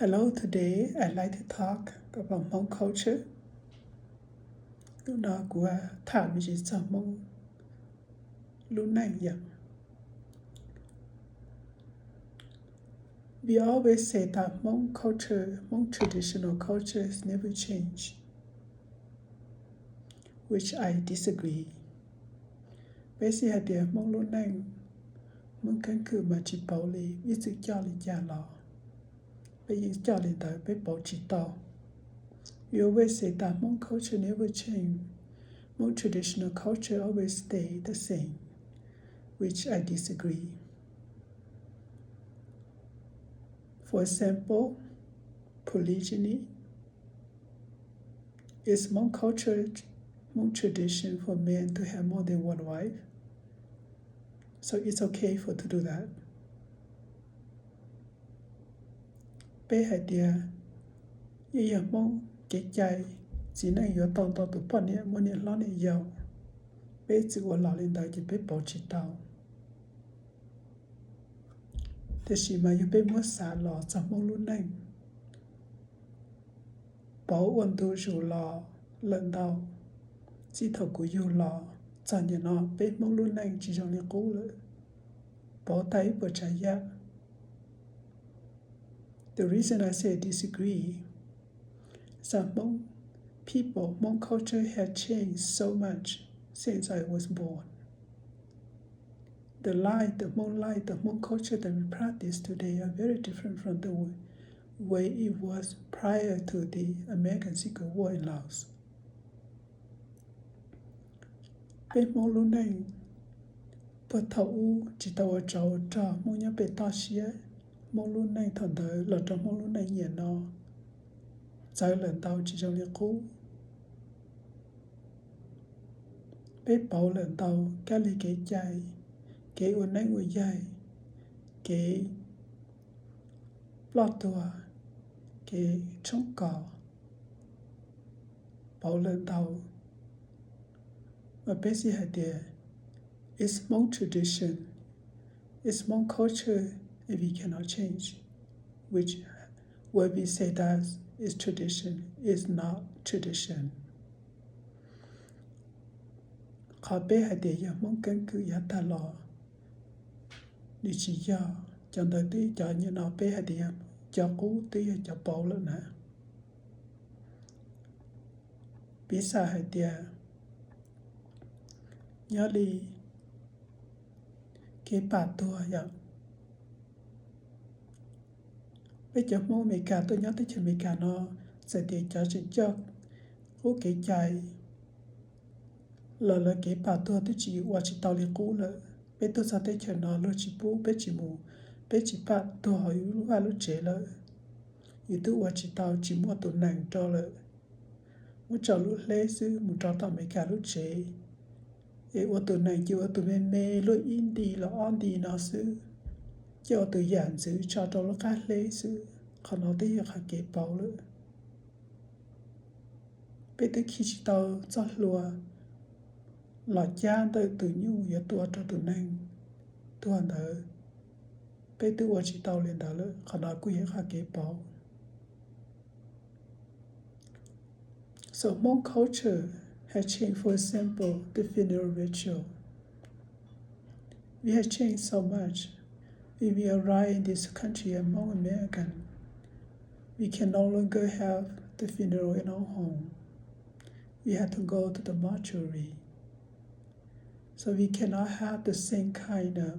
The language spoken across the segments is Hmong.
Hello, today I'd like to talk about Hmong culture. Hnub no kuv tham me ntsis txog Hmoob lub neej yom. We always say that Hmong culture, Hmong traditional culture has never changed, which I disagree. Peb xij hais tias Hmoob lub neej, Hmoob keeb kwm mas tsis pauv li, ib txwm coj li cas los peb yeej coj li ntawd, peb pauv tsis tau. We always say that Hmong culture never change. Hmong traditional culture always stay the same, which I disagree. For example, polygyny. Is Hmong culture, Hmong tradition for men to have more than one wife. So it's okay for to do that. Peb hais tias yeej yog Hmoob kev cai, txiv neej yuav tau ntau tus poj niam, muaj niam hlob niam yau. Peb txwm ua los li ntawd ces peb pauv tsis tau. Tiam sis mas yog peb muab xav los txog Hmoob lub neej, pauv ua ntu zus los lawm ntau, txij thaum kuv yug los txog nim no peb Hmoob lub neej tsis zoo li qub lawm, pauv tag ib puas tsav yam. The reason I say disagree is that Hmong people, Hmong culture has changed so much since I was born. The life, the Hmong life, the Hmong culture that we practice today are very different from the way, way it was prior to the American Civil War in Laos. Peb Hmoob lub neej puag thaum ub tsis tau ua tsov ua rog, Hmoob nyob pem toj siab, Hmoob lub neej thaum ntawd los rau Hmoob lub neej niaj no txawv lawm ntau, tsis zoo li qub. Peb pauv lawm ntau kab li kev cai, kev ua neeb ua yaig, kev ploj tuag, kev tshoob kos, pauv lawm ntau. Mas peb xij hais tias it's Hmong tradition, it's Hmong culture, and we cannot change, which when we say that is tradition, is not tradition. Qhov peb hais tias yog Hmoob keeb kwm yav tag los, nws tsis yog. Cov ntawd twb cov nim no peb hais tias yog cov qub, twb yog cov pauv lawm na. Piv xam hais tias nyob li kev pam tuag yom, peb cov Hmoob Amelikas tuaj nyob teb chaws Amelikas no, txawm tias cov tseem coj qub kev cai los lawv kev pam tuag twb tsis ua tsis tau li qub lawm. Peb tuaj txog teb chaws no luag tsis pub peb tsis mus, peb tsis pam tuag hauv yus lub vaj lub tsev lawm. Yus twb ua tsis tau, tsis muaj tus nees rau lawm. Muab tso lub hleb xwb mus rau tom Amelikas lub tsev, es ua tus nees ces ua tus me me luaj ib nti los ob nti no xwb, ces ua tus yam ntxwv tso rau lub qab hleb xwb. Qhov no twb yog qhov kev pauv lawm. Peb twb khi tsis tau txoj hlua los cab ntawm tus nyuj yuav tua rau tus neeg tuag ntawd, peb twb ua tsis tau li ntawd lawm. Qhov no kuj yog qhov kev pauv. So Hmong culture has changed. For example, the funeral ritual. We have changed so much. When we arrive in this country as Hmong American, we can no longer have the funeral in our home. We have to go to the mortuary. So we cannot have the same kind of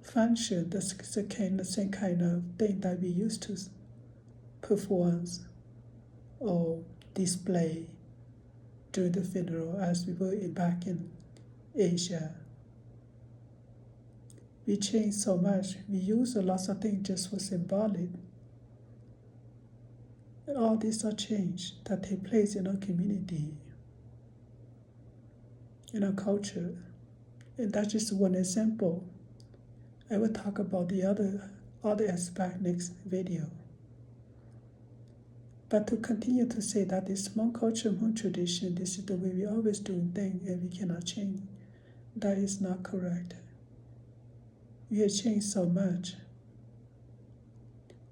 function, the s-, the kind, the same kind of thing that we used to s-, perform or display during the funeral as we were in, back in Asia. We change so much. We use a lot of things just for symbolic. And all these are change that take place in our community, in our culture. And that's just one example. I will talk about the other, other aspect next video. But to continue to say that this Hmong culture, Hmong tradition, this is the way we always doing things and we cannot change, that is not correct. We have changed so much.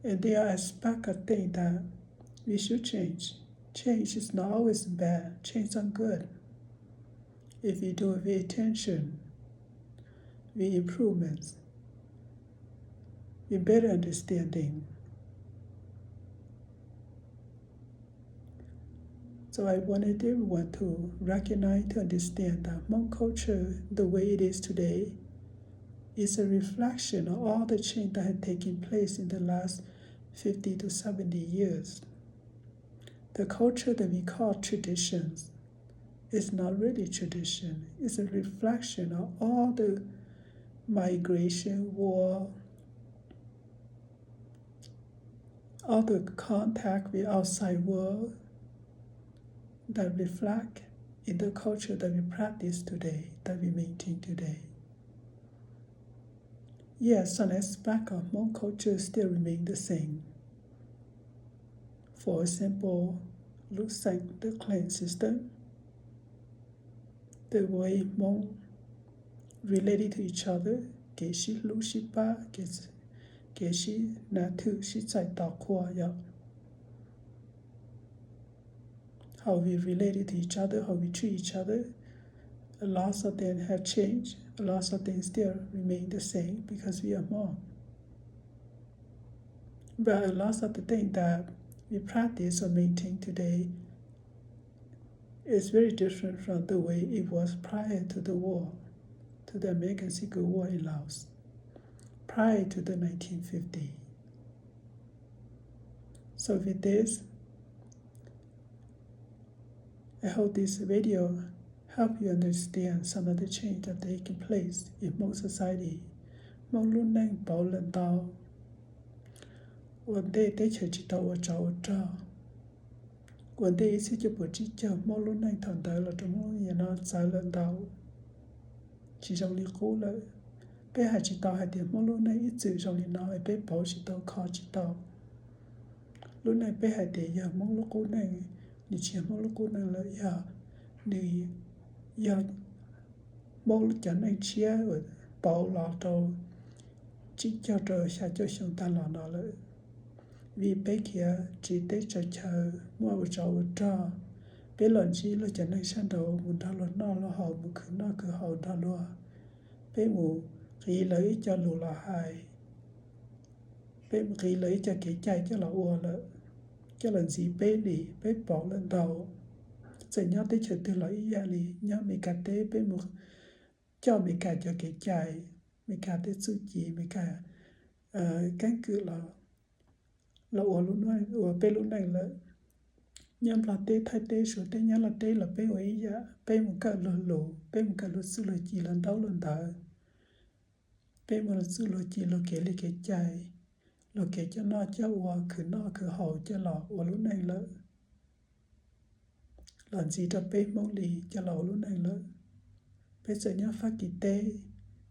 And there are aspects of things that we should change. Change is not always bad. Change are good. If we do it with attention, with improvements, with better understanding. So I wanted everyone to recognize, to understand that Hmong culture, the way it is today, is a reflection of all the change that had taken place in the last fifty to seventy years. The culture that we call traditions is not really tradition. It's a reflection of all the migration, war, all the contact with outside world that reflect in the culture that we practice today, that we maintain today. Yes, some aspect of Hmong culture still remain the same. For example, lub xeem, the clan system, the way Hmong related to each other, kev sib hlub sib pab, kev, kev sib hnav thwm sib txais tos qhua yom. How we related to each other, how we treat each other, a lot of things have changed, a lot of things still remain the same because we are Hmong. But a lot of the things that we practice or maintain today is very different from the way it was prior to the war, to the American Civil War in Laos, prior to the nineteen fifty. So with this, I hope this video help you understand some of the change that taking place in Hmong society. Hmoob lub neej pauv lawm ntau, ua ntej teb chaws tsis tau ua tsov ua rog. Ua ntej ib txhiab cuaj puas tsib caug Hmoob lub neej thaum ntawd los rau Hmoob niaj no txawv lawm ntau, tsis zoo li qub lawm. Peb hais tsis tau hais tias Hmoob lub neej ib txwm zoo li no es peb pauv tsis tau, kho tsis tau. Lub neej peb hais tias yog Hmoob lub qub neej, nws tsis yog Hmoob lub qub neej lawm, yog nws yog Hmoob cov neej tshiab uas pauv los rau tsib caug rau xya caum xyoo tag los no lawm. Vim peb khiav tsiv teb tsaws chaw, muaj ua tsov ua rog, peb los ntsib luag cov neeg sab nraud mus nrog luag noj luag haus, mus khwv noj khwv haus nrog luag. Peb mus qiv lawv ib co lus los hais, peb mus qiv lawv ib co kev cai coj los ua lawm, coj los ntxiv peb li, peb pauv lawm ntau. Txawm nyob teb chaws twg los ib yam li, nyob Amelikas teb peb mus coj Amelikas cov kev cai, Amelikas tej txuj ci, Amelikas keeb kwm los, los ua lub neej, ua peb lub neej lawm. Nyob Nplog teb, Thaib teb, Suav teb, Nyab Laj teb los peb ua ib yam, peb mus kawm luag lus, peb mus kawm luag txuj luag ci, luag ntaub luag ntawv, peb muaj luag txuj luag ci, luag kev li kev cai, luag kev coj noj coj ua, khwv noj khwv haus coj los ua lub neej lawm. Los ntxiv rau peb Hmoob li coj los ua lub neej lawm. Peb txawm nyob Fab Kis teb,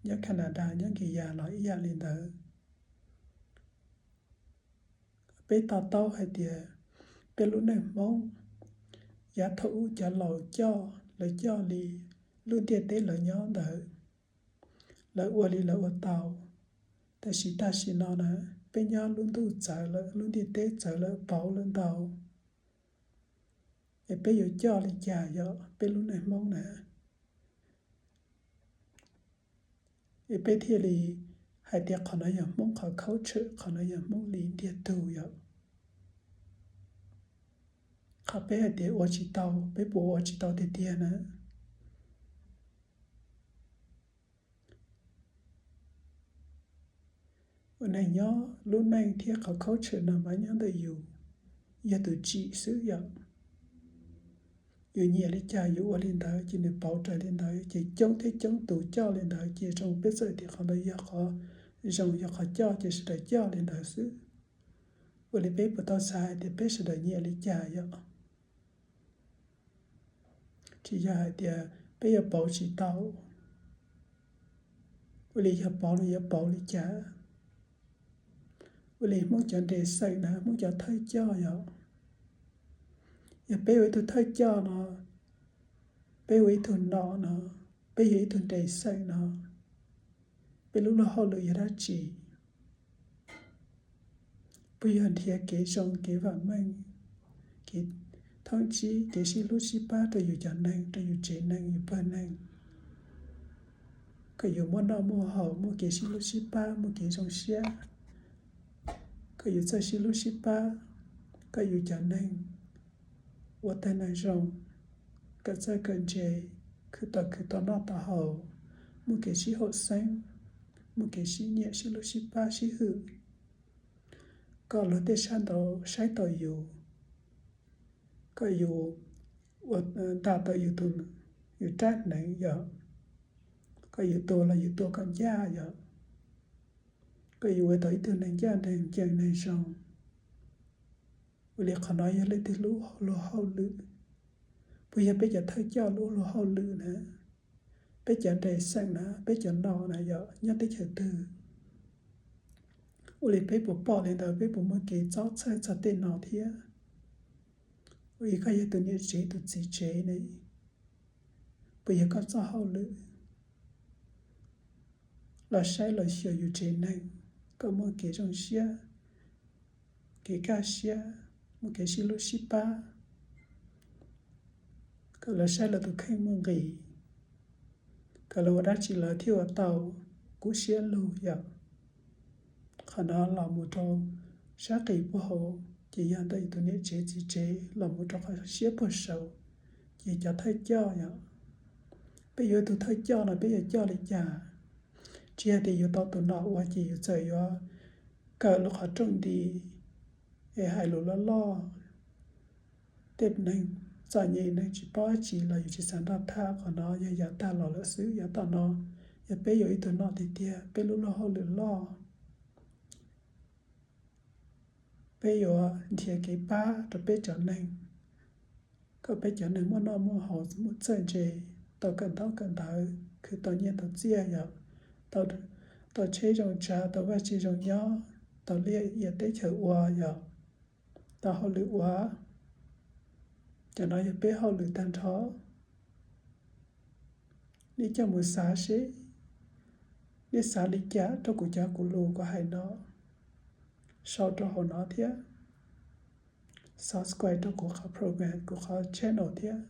nyob Canada, nyob Nkias Yas los ib yam li ntawd. Peb to taub hais tias peb lub neej Hmoob, yav thaum ub cov laus coj, lawv coj li lub ntiaj teb lawv nyob ntawd, lawv ua li lawv ua tau. Tab sis tam sim no na, peb nyob lub ntuj txawv lawm, lub ntiaj teb txawv lawm, pauv lawm ntau. Es peb yuav coj li cas yog peb lub neej Hmoob na? Es peb thiaj li hais tias qhov no yog Hmoob qhov culture, qhov no yog Hmoob li ntiag tug yom. Qhov peb hais tias ua tsis tau, peb puas ua tsis tau tiag tiag na? Ua neej nyob lub neej thiab qhov culture no mas nyob ntawm yus, yog tus tsim xwb yom. Yus nyiam li cas yus ua li ntawd ces nws pauv raws li ntawd, ces coob thiab coob tus coj li ntawd, ces zoo peb txawm tias qhov ntawd yog qhov zoo, yog qhov coj ces sawv daws coj li ntawd xwb. Ua li peb puas tau xav hais tias peb sawv daws nyiam li cas yom? Tsis yog hais tias peb yuav pauv tsis tau, ua li yog pauv los yuav pauv li cas? Ua li Hmoob cov nres xeem na, Hmoob cov thawj coj yom, yog peb ua ib tug thawj coj no, peb ua ib tug nom no, peb yog ib tug nres xeem no, peb lub luag hauj lwm yog dab tsi? Kuj yog nrhiav kev zoo, kev vam meej, kev thooj tsib, kev sib hlub sib pab rau yus cov neeg, rau yus tsev neeg, yus pawg neeg, kom yus muaj noj muaj haus, muaj kev sib hlub sib pab, muaj kev zoo siab, kom yus txawj sib hlub sib pab, kom yus cov neeg ua tag neeg zoo, kawm txawj kawm ntse, khwv tau khwv tau noj tau haus, muaj kev sib haum xeeb, muaj kev sib nyiam sib hlub sib pab sib hwm, kom luag tej sab nraud saib tau yus, kom yus ua, ntam tau yus tus, yus rab hneev yom, kom yus tuag los yus tuag kom ncaj yom, kom yus ua tau ib tug neeg ncaj ncees, neeg zoo. Ua li qhov no yog leej twg lub luag hauj lwm? Puas yog peb cov thawj coj lub luag hauj lwm na? Peb cov nres xeem na, peb cov nom na yom, nyob teb chaws twg? Ua li peb puas pom li ntawd, peb puas muaj kev txob txhawj txog tej no thiab? Ua li koj yog tus niam tsev tus txiv tsev ne, puas yog koj txoj hauj lwm los saib los xyuas yus tsev neeg kom muaj kev zoo siab, kev kaj siab, muaj kev sib hlub sib pab, kom lawv saib lawv tus kheej muaj nqis, kom lawv ua dab tsi lawv thiaj ua tau kub siab lug yom? Qhov no los mus rau sab qis puag hauv ces yog ntawm yus tus niam tsev txiv tsev los mus rau qhov siab puag saud, ces cov thawj coj yom. Peb yuav tus thawj coj no peb yuav coj li cas? Tsis yog tias yus tau tus nom ua ces yus txawm yuav kawm lub qhov rooj nti es hais lus loj loj. Tej neeg txom nyem neeg tsis paub dab tsi los yus tsis xav nrog tham, qhov no yog yav tag los lawm xwb. Yav tom no yog peb yuav ib tug nom tiag tiag, peb lub luag hauj lwm loj, peb yuav nrhiav kev pab rau peb cov neeg, kom peb cov neeg muaj noj muaj haus, muaj txawj ntse, tau kawm ntaub kawm ntawv, khwv tau nyiaj tau txiaj yom, tau tsheb zoo tsav, tau vaj tse zoo nyob, tau liaj ia teb chaws ua yom, tau hauj lwm ua. Cov no yog peb hauj lwm tag nrho. Nej coj mus xav seb, nej xav li cas rau kuv cov kuv lus kuv hais no, sau rau hauv no thiab subscribe rau kuv qhov program, kuv qhov channel thiab.